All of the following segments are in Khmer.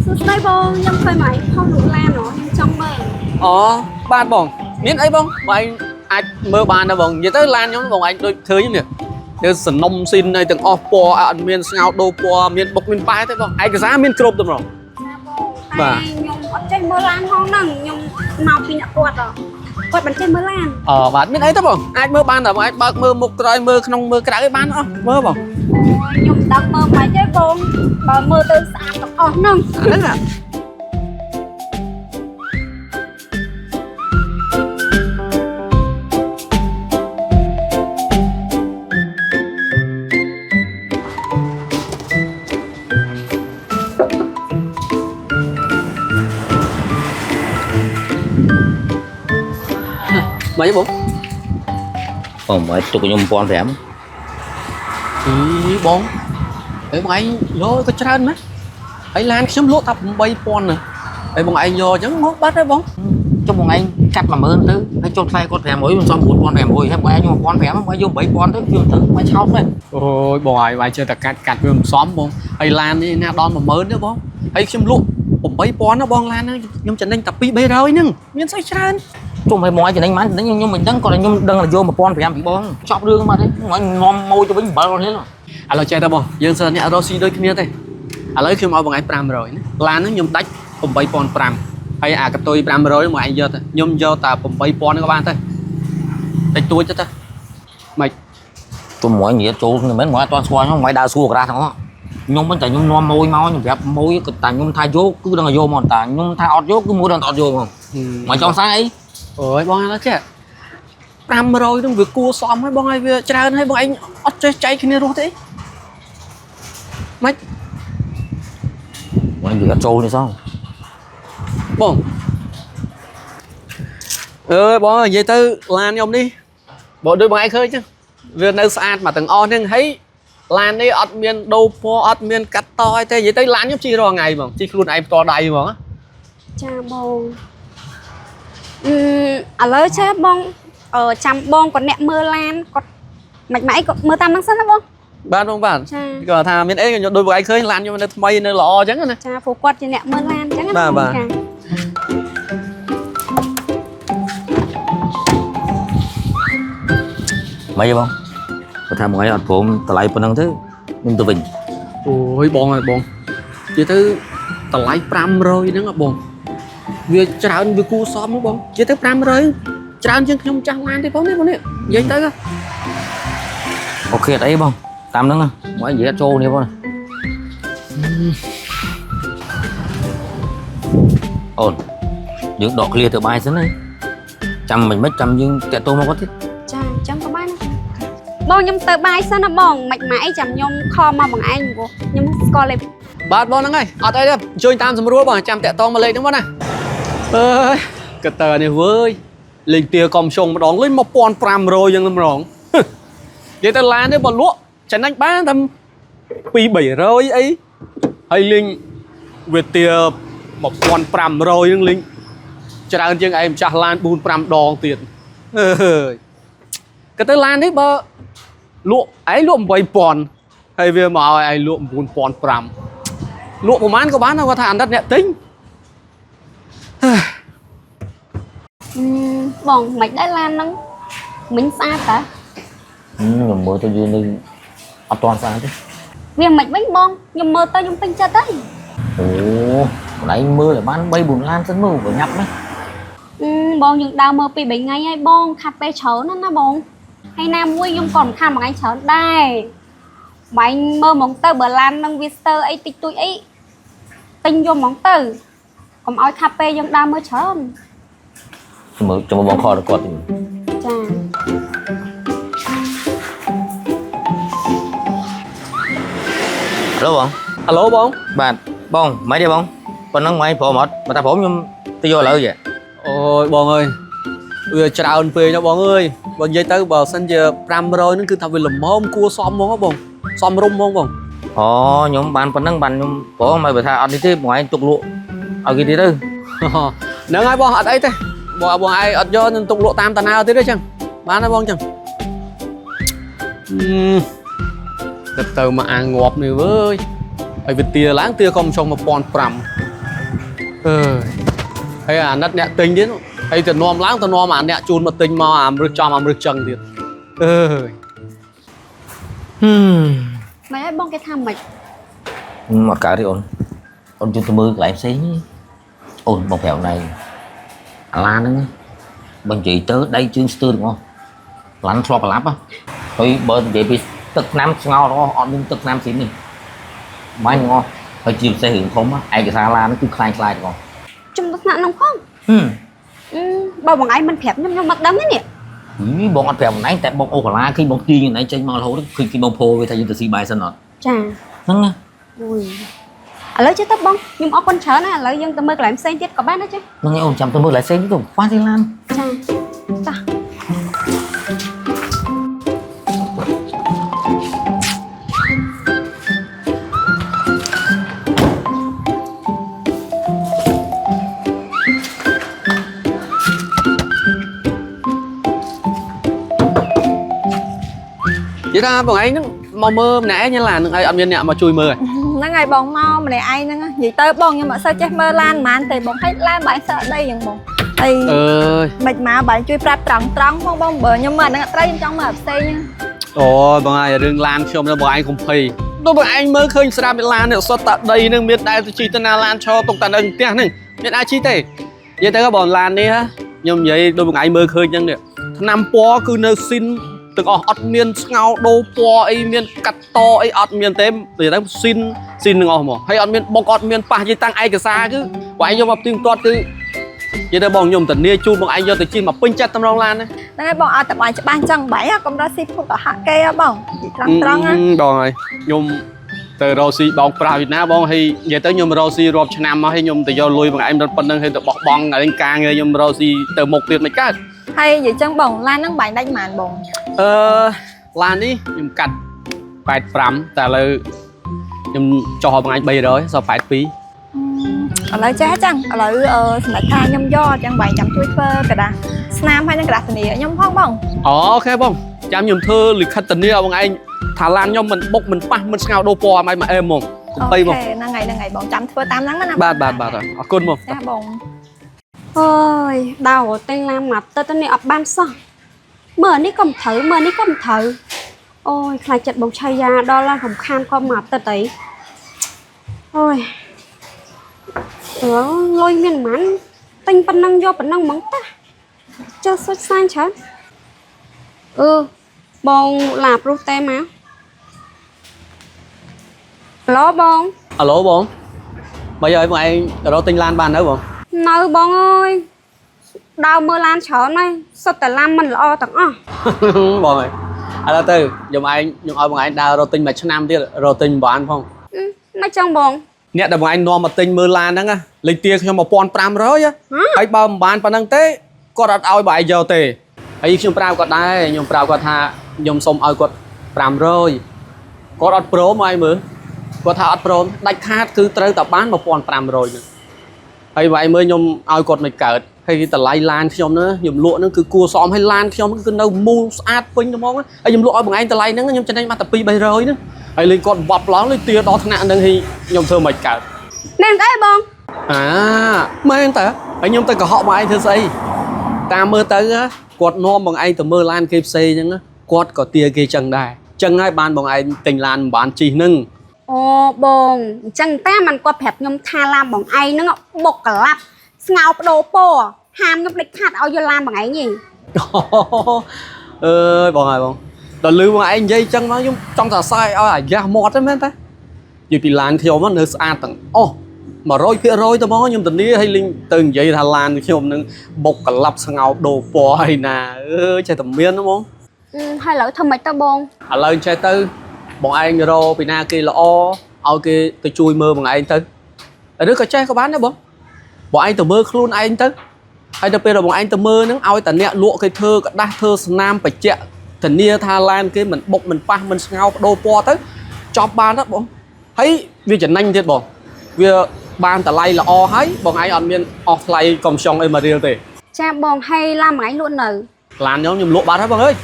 សួស្តីបងខ្ញុំឃើញមកឯងផុសលក់ឡានហ៎ខ្ញុំចង់មើល អូបាទបងមានអីបងបងឯងអាចមើលបានដែរបងនិយាយទៅឡានខ្ញុំបងឯងដូចឃើញនេះទៅសនំស៊ីនអីទាំងអស់ពណ៌អត់មានស្ងោដូរពណ៌មានបុកមានប៉ែទេបងឯកសារមានគ្រប់តែម្ដង ណាបង បាទ តែខ្ញុំអត់ចេះមើលឡានហងហ្នឹងខ្ញុំមកពីអ្នកគាត់ហ៎គាត់មិនចេះមើលឡាន អូបាទមានអីទេបងអាចមើលបានតែបងអាចបើកមើលមុខក្រោយមើលក្នុងមើលក្រៅអីបានអស់មើលបង អូយខ្ញុំមិនដឹងមើលមិនទេបងបើមើលទៅស្អាតទាំងអស់ហ្នឹង អាហ្នឹងអាមកទេបង បងមកទុកខ្ញុំ1500 អីបងអីបងឯងយកក៏ច្រើនណាស់ហើយឡានខ្ញុំលក់តែ8000ណាហើយបងឯងយកអញ្ចឹងមកបាត់ហើយបង ចុះបងឯងកាត់10000ទៅហើយចុះថ្លៃគាត់500ខ្ញុំសំ9500ហើយបងឯងខ្ញុំ1500បងឯងយក8000ទៅខ្ញុំទៅមកឆោតមែន អូយបងឯងបាយចេះតែកាត់កាត់វាមិនសមបងហើយឡាននេះណាដល់10000ទេបងហើយខ្ញុំលក់8000ណាបងឡានហ្នឹងខ្ញុំចំណេញតែ2 300ហ្នឹងមានស្អីច្រើន ជុំឲ្យបងឯងចំណេញប៉ុន្មានចំណេញខ្ញុំមិនដឹងគាត់ខ្ញុំដឹងតែយក1500ពីបងចប់រឿងមកទេបងឯងនាំម៉ួយទៅវិញ7គាត់នេះ ឥឡូវចេះតែបងយើងសិនអ្នករកស៊ីដូចគ្នាទេឥឡូវខ្ញុំឲ្យបងឯង500ណាឡានហ្នឹងខ្ញុំដាច់8500ហើយអាកតុយ500ហ្នឹងបងឯងយកទៅខ្ញុំយកតែ8000ហ្នឹងក៏បានទៅតិចតួចទៅទៅម៉េច ជុំមកនិយាយចូលមិនមែនមកអត់ទាន់ស្គាល់ខ្ញុំមកដើរសួរក្រាស់ទាំងអស់ខ្ញុំមិនតែខ្ញុំនាំម៉ួយមកខ្ញុំប្រាប់ម៉ួយក៏តែខ្ញុំថាយកគឺដឹងតែយកមកតែខ្ញុំថាអត់យកគឺមួយដឹងតែអត់យកមកមកចង់សាអី អូយបងឥឡូវចេះ500ហ្នឹងវាគួរសមហើយបងឯងវាច្រើនហើយបងឯងអត់ចេះចែកគ្នារស់ទេម៉េច បងនិយាយអត់ចូលនេះសោះ បងអើយបងនិយាយទៅឡានខ្ញុំនេះបើដូចបងឯងឃើញចឹងវានៅស្អាតមកទាំងអស់ហ្នឹងហើយឡាននេះអត់មានដូរពណ៌អត់មានកាត់តអីទេនិយាយទៅឡានខ្ញុំជិះរាល់ថ្ងៃហ្មងជិះខ្លួនឯងផ្ទាល់ដៃហ្មង ចាបងអឺឥឡូវចេះបងអឺចាំបងគាត់អ្នកមើលឡានគាត់មិនម៉េចគាត់មើលតាមហ្នឹងសិនណាបង បាទបងបាទ ចា គាត់ថាមានអីខ្ញុំដូចបងឯងឃើញឡានខ្ញុំនៅថ្មីនៅល្អចឹងណា ចាព្រោះគាត់ជាអ្នកមើលឡានអញ្ចឹងណា បាទបាទ ចា មិនទេបងគាត់ថាមួយអត់ព្រមតម្លៃប៉ុណ្ណឹងទៅខ្ញុំទៅវិញ អូយបងអើយបងនិយាយទៅតម្លៃ500ហ្នឹងហ៎បងវាច្រើនវាគួរសមហ៎បងនិយាយទៅ500ច្រើនជាងខ្ញុំចាស់ឡានទេបងនេះបងនេះនិយាយទៅហ៎ អូខេអត់អីបងតាមហ្នឹងមកនិយាយអត់ចូលនេះបងអូនយើងដកឃ្លាទៅបាយសិនហើយចាំមិនមិនចាំយើងតាក់ទងមកគាត់ទៀត ចាអញ្ចឹងក៏បានដែរបងខ្ញុំទៅបាយសិនណាបងមិនម៉ាអីចាំខ្ញុំខលមកបងឯងព្រោះខ្ញុំស្គាល់លេខ បាទបងហ្នឹងហើយអត់អីទេអញ្ជើញតាមស្រួលបងចាំតាក់តងមកលេខហ្នឹងបងណាអើយកតើនេះវើយលេងទាកំជុងម្ដងលេង1500យ៉ាងហ្នឹងម្ដងនិយាយទៅឡាននេះបើលក់ចំណេញបានតែ2 300អីហើយលេងវាទា1500ហ្នឹងលេងច្រើនជាងឯងម្ចាស់ឡាន4 5ដងទៀតអើយក៏ទៅឡាននេះបើលក់ឯងលក់8000ហើយវាមកឲ្យឯងលក់9500លក់ប្រហែលក៏បានដែរគាត់ថាអាណិតអ្នកទិញ អឺបងមិនដែរឡានហ្នឹងមិញស្អាតតា ខ្ញុំមើលទៅយើងនៅអត់ទាន់ស្អាតទេ វាមិនវិញបងខ្ញុំមើលទៅខ្ញុំពេញចិត្តហើយ អូម្លែងមើលឲ្យបាន3 4ឡានសិនមើលបើញាប់ណាស់ អឺបងយើងដើរមើលពី3ថ្ងៃហើយបងខាត់ពេលច្រើនណាស់ណាបងហើយណាមួយខ្ញុំក៏មិនខានមួយថ្ងៃច្រើនដែរបាញ់មើលហ្មងទៅបើឡានហ្នឹងវាស្ទើអីតិចតួចអីទិញយកហ្មងទៅកុំឲ្យខាត់ពេលយើងដើរមើលច្រើន មើលចាំបងខលទៅគាត់ទី ចា ហៅបង អាឡូបង បាទបងមិនទេបងប៉ុណ្ណឹងមិនព្រមអត់បើតែព្រមខ្ញុំទៅយកឥឡូវយេ អូយបងអើយវាច្រើនពេកណាបងអើយបើនិយាយទៅបើសិនជា500ហ្នឹងគឺថាវាល្មមគួរសមហ្មងហ៎បងសមរម្យហ្មងបង អូខ្ញុំបានប៉ុណ្ណឹងបានខ្ញុំព្រមហើយបើថាអត់នេះទេបងឯងទុកលក់ឲ្យគេទៀតទៅ ហ្នឹងហើយបងអត់អីទេបងបងឯងអត់យកនឹងទុកលក់តាមតាណាទៀតទេចឹងបានហើយបងចឹងអឺទៅទៅមកអាងាប់នេះវើយហើយវាទាឡើងទាកុំចុង1500 អើយហើយអាណិតអ្នកទិញទៀតហើយទៅនាំឡើងទៅនាំអាអ្នកជូនមកទិញមកអាមរឹសចំអាមរឹសចឹងទៀតអើយ ហឹម មិនអីបងគេថាម៉េច អត់កើតទេអូនអូនជិះទៅមើលកន្លែងផ្សេងអូនបងប្រាប់ណៃអាឡានហ្នឹងបើនិយាយទៅដៃជើងស្ទើរទាំងអស់ឡានធ្លាប់ប្រឡាប់ហើយបើនិយាយពីទឹកថ្នាំស្ងោរទាំងអស់អត់មានទឹកថ្នាំស៊ីនេះបាញ់ទាំងអស់ហើយជាពិសេសរឿងធំឯកសារឡានហ្នឹងគឺខ្លាញ់ខ្លាយទាំងអស់ ជំនួសថ្នាក់នឹងផង ហឹម អឺបើបងឯងមិនប្រាប់ខ្ញុំខ្ញុំមិនដឹងទេនេះ ហីបងអត់ប្រាប់ណៃតែបងអូកាឡាឃើញបងទាញណៃចេញមករហូតឃើញគេបងពោវាថាយើងទៅស៊ីបាយសិនអត់ ចា ហ្នឹងណា អូយឥឡូវចេះទៅបងខ្ញុំអរគុណច្រើនណាស់ឥឡូវយើងទៅមើលកន្លែងផ្សេងទៀតក៏បានដែរចា ហ្នឹងឯងអូនចាំទៅមើលកន្លែងផ្សេងទៅខ្វះទីឡាន ចាតា និយាយថាបងឯងហ្នឹងមកមើលម្នាក់ឯងញ៉ាំឡានហ្នឹងឲ្យអត់មានអ្នកមកជួយមើលឯង ហ្នឹងហើយបងមកម្នាក់ឯងហ្នឹងនិយាយទៅបងខ្ញុំអត់សូវចេះមើលឡានហ្មងទេបងឲ្យឡានបងសើដីហ្នឹងបងហើយ អើយ មិនមកបងជួយប្រាប់ត្រង់ត្រង់ផងបងបើខ្ញុំមើលអាហ្នឹងអត់ត្រូវខ្ញុំចង់មើលផ្សេង អូយបងឯងរឿងឡានខ្ញុំទៅបងឯងកុំភ័យដូចបងឯងមើលឃើញស្រាប់ឡាននេះសុទ្ធតែដីហ្នឹងមានដែលទៅជិះទៅណាឡានឈរទុកតែនៅផ្ទះហ្នឹងមានអាចជិះទេនិយាយទៅបងឡាននេះខ្ញុំនិយាយដូចបងឯងមើលឃើញហ្នឹងនេះថ្នាំពណ៌គឺនៅស៊ីនទាំងអស់អត់មានស្ងោដូរពណ៌អីមានកាត់តអីអត់មានទេនិយាយទៅស៊ីនស៊ីនទាំងអស់ហ្មងហើយអត់មានបុកអត់មានប៉ះនិយាយតាំងឯកសារគឺបងឯងយកមកផ្ទៀងផ្ទាត់គឺនិយាយទៅបងខ្ញុំធានាជូនបងឯងយកទៅជិះមកពេញចិត្តតម្រងឡានណា ហ្នឹងហើយបងឲ្យតែបងច្បាស់ចឹងបងកុំរកស៊ីភូតកុហកគេហ៎បងនិយាយត្រង់ត្រង់ណា បងហើយខ្ញុំទៅរកស៊ីបងប្រាស់វៀតណាមបងហើយនិយាយទៅខ្ញុំរកស៊ីរាប់ឆ្នាំមកហើយខ្ញុំទៅយកលុយបងឯងរត់ប៉ុណ្្នឹងហើយទៅបោះបង់ឯងការងារខ្ញុំរកស៊ីទៅមុខទៀតមិនកើត ហើយនិយាយចឹងបងឡានហ្នឹងបងដាច់ហ្មងបង អឺឡាននេះខ្ញុំកាត់85តែឥឡូវខ្ញុំចុះឲ្យបងឯង300សល់82 ឥឡូវចេះចឹងឥឡូវសម្រាប់ថាខ្ញុំយកចឹងបងចាំជួយធ្វើกระดาษស្នាមហើយនឹងกระดาษធានាខ្ញុំផងបង អូខេបងចាំខ្ញុំធ្វើលិខិតធានាឲ្យបងឯងថាឡានខ្ញុំមិនបុកមិនប៉ះមិនស្ងោដូរពណ៌ឲ្យមកអែមហ្មងកុំភ័យបង ហ្នឹងហើយហ្នឹងហើយបងចាំធ្វើតាមហ្នឹងណា បាទបាទបាទអរគុណបង ចាបង អើយដើរតែងឡានមកទៅទៅនេះអត់បានសោះមើលនេះក៏មិនត្រូវមើលនេះក៏មិនត្រូវអូយខ្លាចចិត្តបងឆៃយ៉ាដល់ឡានរំខានក៏មកទៅអីអូយអើលុយមានប៉ុន្មានទិញប៉ុណ្ណឹងយកប៉ុណ្ណឹងហ្មងតាចុះសុចសាញច្រើនអឺបងឡាប្រុសតែមកឡូបង អាឡូបងបើឲ្យបងឯងរកទិញឡានបាននៅបង នៅបងអើយដើរមើលឡានច្រើនហើយសុទ្ធតែឡានមិនល្អទាំងអស់ បងអើយឥឡូវទៅខ្ញុំឯងខ្ញុំឲ្យបងឯងដើររកទិញមួយឆ្នាំទៀតរកទិញមិនបានផង អឺមិនចឹងបង អ្នកដែលបងឯងនាំមកទិញមើលឡានហ្នឹងណាលេខទាខ្ញុំ1500ហ៎ហើយបើមិនបានប៉ុណ្ណឹងទេគាត់អត់ឲ្យបងឯងយកទេហើយខ្ញុំប្រាប់គាត់ដែរខ្ញុំប្រាប់គាត់ថាខ្ញុំសុំឲ្យគាត់500គាត់អត់ព្រមឲ្យមើលគាត់ថាអត់ព្រមដាច់ខាតគឺត្រូវតែបាន1500ហ្នឹងហើយបងឯងមើលខ្ញុំឲ្យគាត់មិនកើតហើយតម្លៃឡានខ្ញុំហ្នឹងខ្ញុំលក់ហ្នឹងគឺគួរសមហើយឡានខ្ញុំគឺនៅមូលស្អាតពេញហ្មងហើយខ្ញុំលក់ឲ្យបងឯងតម្លៃហ្នឹងខ្ញុំចំណេញមកតែ2 300ហ្នឹងហើយលេងគាត់វ៉ាប់ឡើងលេងទាដល់ថ្នាក់ហ្នឹងហើយខ្ញុំធ្វើមិនកើត មែនអីបង អាមែនតើហើយខ្ញុំទៅកុហកបងឯងធ្វើស្អីតាមមើលទៅហ៎គាត់នាំបងឯងទៅមើលឡានគេផ្សេងហ្នឹងគាត់ក៏ទាគេចឹងដែរចឹងហើយបានបងឯងទិញឡានមិនបានជិះហ្នឹង អូបងអញ្ចឹងតាមมันគាត់ប្រាប់ខ្ញុំថាឡានបងឯងហ្នឹងបុកកលាប់ស្ងោបដូរពណ៌ហាមខ្ញុំដាច់ខាតឲ្យយកឡានបងឯងទេ អើយបងហើយបងដល់លឺបងឯងនិយាយចឹងមកខ្ញុំចង់សរសើរឲ្យអាយ៉ាស់មាត់ហ្នឹងមែនតើនិយាយពីឡានខ្ញុំហ្នឹងនៅស្អាតទាំងអស់100%ទៅហ្មងខ្ញុំធានាឲ្យលេងទៅនិយាយថាឡានខ្ញុំហ្នឹងបុកកលាប់ស្ងោដូរពណ៌ហើយណាអើយចេះតែមានហ្មង អឺហើយឥឡូវធ្វើម៉េចទៅបង ឥឡូវចេះទៅបងឯងរកពីណាគេល្អឲ្យគេទៅជួយមើលបងឯងទៅឬក៏ចេះក៏បានដែរបងបងឯងទៅមើលខ្លួនឯងទៅហើយដល់ពេលដល់បងឯងទៅមើលហ្នឹងឲ្យតែអ្នកលក់គេធ្វើกระដាស់ធ្វើស្នាមបច្ចៈធានាថាឡានគេមិនបុកមិនប៉ះមិនស្ងោបដូរពណ៌ទៅចប់បានណាបងហើយវាចំណេញទៀតបងវាបានតម្លៃល្អហើយបងឯងអត់មានអស់ថ្លៃកំចុងអីមករៀលទេ ចាបងហើយឡានបងឯងលក់នៅ ឡានខ្ញុំខ្ញុំលក់បាត់ហើយបងអើយ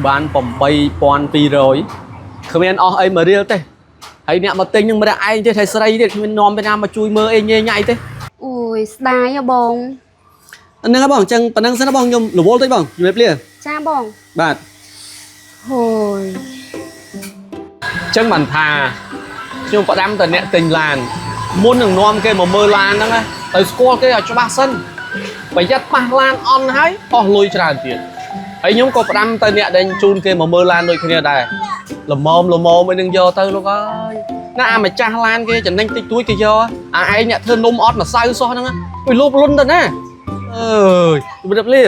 បាន8200គ្មានអស់អីមករៀលទេហើយអ្នកមកទិញនឹងម្នាក់ឯងទេហើយស្រីទៀតគ្មាននាំទៅណាមកជួយមើលអីញ៉ៃញ៉ៃទេ អ អូយស្ដាយហ៎បង ហ្នឹងហើយបងអញ្ចឹងប៉ណ្ណឹងសិនណាបងខ្ញុំរវល់តិចបងជម្រាបលា ចាបង បាទ ហូយ អញ្ចឹងបានថាខ្ញុំផ្ដាំតែអ្នកទិញឡានមុននឹងនាំគេមកមើលឡានហ្នឹងណាទៅស្គាល់គេឲ្យច្បាស់សិនប្រយ័ត្នប៉ះឡានអន់ហើយអស់លុយច្រើនទៀតហើយខ្ញុំក៏ផ្ដាំទៅអ្នកដែលជូនគេមកមើលឡានដូចគ្នាដែរល្មមល្មមអីនឹងយកទៅលោកអើយណាអាម្ចាស់ឡានគេចំណេញតិចតួចគេយកអាឯងអ្នកធ្វើនំអត់ម្សៅសោះហ្នឹងអុយលោភលន់ទៅណាអើយជម្រាបលា